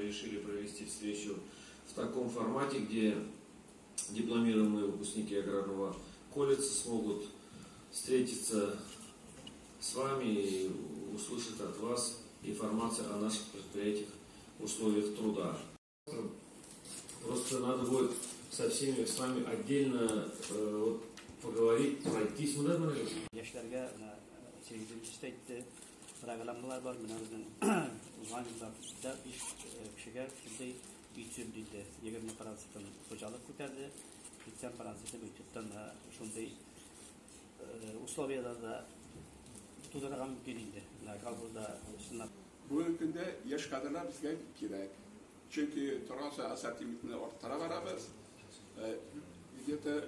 решили провести встречу в таком формате, где дипломированные выпускники аграрного колледжа смогут встретиться с вами и услышать от вас информацию о наших предприятиях, условиях труда. Просто надо будет со всеми с вами отдельно вот, поговорить, пройтись. Мы, да, Маргарита? Яшьләргә менә Сергей Дмитриевич тә әйтте, программалар бар. Менә безнең узган елларда биш кешегә шундый өй төзелде инде. 20 процентын хуҗалык күтәрде, 80 проценты бюджеттан. Шундый условияларда тудырырга мөмкин инде. Менә колхозда чынлап Бүгенге көндә яшь кадрлар безгә кирәк. Чөнки торган саен ассортиментны арттыра барабыз. Где-то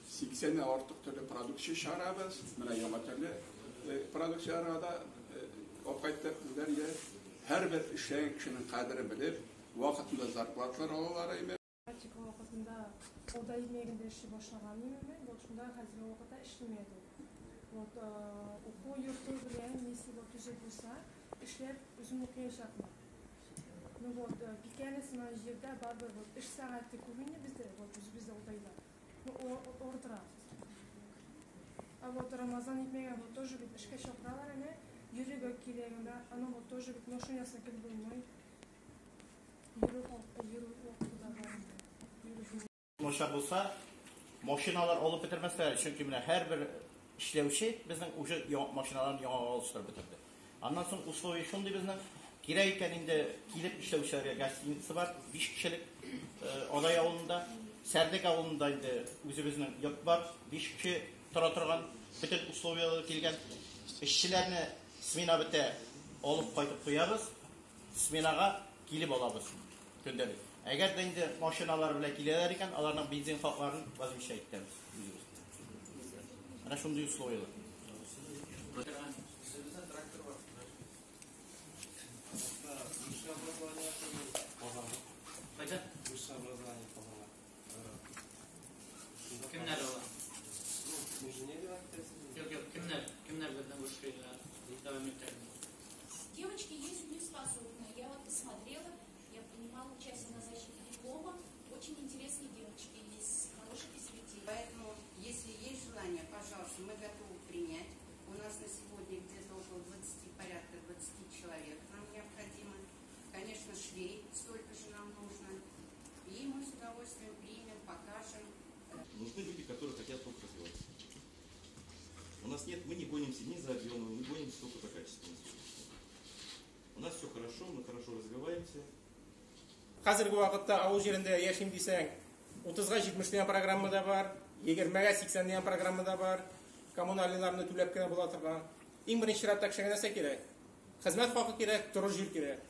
80 артык төрле продукция чыгарабыз. Менә яңа төрле продукцияларга да алып кайттык. Үзләргә һәрбер эшләгән кешенең кадерен белеп, вакытында зарплаталар алалар име. Практика вакытында алда икмәгендә эшли башлаган идем, вот шунда хәзерге вакытта эшләмәде. Вот уку йорты белән если вот төзек булса, эшләп үзем укыячакмын. Ну вот, Пикәнесына җирдә барыбер вот эш сәгате күп инде бездә, вот үзебездә Алдайда. Ну, ортыра. А вот Рамазан итмәгән, вот тоже бит эшкә чакыралар әнә, йөрергә кирәк анда, аны вот тоже бит машинасы килеп булмый. Йөрү йөрү вакыты да бар инде. Йөрү. Начар булса, машиналар алып бетермәсләр, чөнки менә һәрбер эшләүче безнең уже машиналарын яңага алыштырып бетерде. Аннан соң условия шундый безнең, кирәк икән инде килеп эшләүчеләргә гостиница бар, 5 кешелек Адай авылында, Сәрдек авылында инде үзебезнең йорт бар, 5 кеше тора торган, бөтен условияләр килгән. Эшчеләрне смена бетә, алып кайтып куябыз, сменага килеп алабыз көндәлек. Әгәр дә инде машиналар белән киләләр икән, аларның бензин хакларын возмещать итәбез үзебез. Менә шундый условияләр. Үзебездә трактор бар. Высшее образование. Кайда? Высшее образование Казанда. Кемнәр алар? Ну, инженерия. Юк, юк, кемнәр? Кемнәр безнең высшийга дәвам итә? Девочки есть способные. Я вот посмотрела, я принимала участие на защите диплома. Очень интересные девочки есть, с хорошей перспективой. Поэтому, если есть желание, пожалуйста, мы готовы принять. У нас на сегодня где-то около 20, порядка 20 человек нам необходимо. Конечно, швей столько же нам нужно. И мы с удовольствием примем, покажем. Нужны люди, которые хотят только развиваться. У нас нет, мы не гонимся ни за объемом, мы гонимся только за качеством. У нас все хорошо, мы хорошо развиваемся. Хәзерге вакытта авыл җирендә яшим дисәң, 30-га 70 дигән программа да бар, 20-гә 80 дигән программа да бар. Коммуналиларны түләп кенә була торган. Иң беренче чиратта кешегә нәрсә кирәк? Хезмәт хакы кирәк, торыр җир кирәк.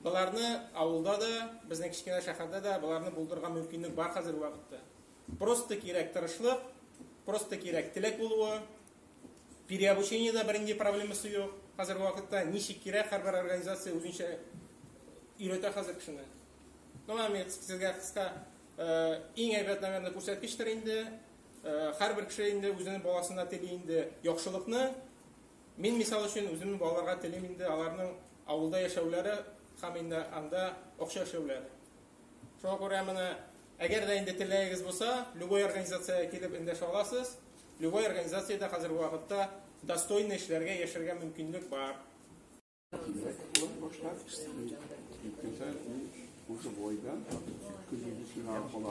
Боларны авылда да, безнең кечкенә шәһәрдә дә боларны булдырырга мөмкинлек бар хәзерге вакытта. Просто кирәк тырышлык, просто кирәк теләк булуы. Переобучениедә бернинди проблемасы юк. Хәзерге вакытта ничек кирәк, һәрбер организация үзенчә өйрәтә хәзер кешене. Ну, мин сезгә кыска иң әйбәт, наверное, күрсәткечтер инде. Һәрбер кеше инде үзенең баласына тели инде яхшылыкны. Мин мисал өчен үземнең балаларга телим инде аларның авылда яшәүләре һәм инде анда акча эшләүләре. Шуңа күрә менә әгәр дә инде теләгегез булса, любой организациягә килеп эндәшә аласыз. Любой организациядә хәзерге вакытта достойный эшләргә, яшәргә мөмкинлек бар. Башлар, үткән уже бойда көзгесен алып.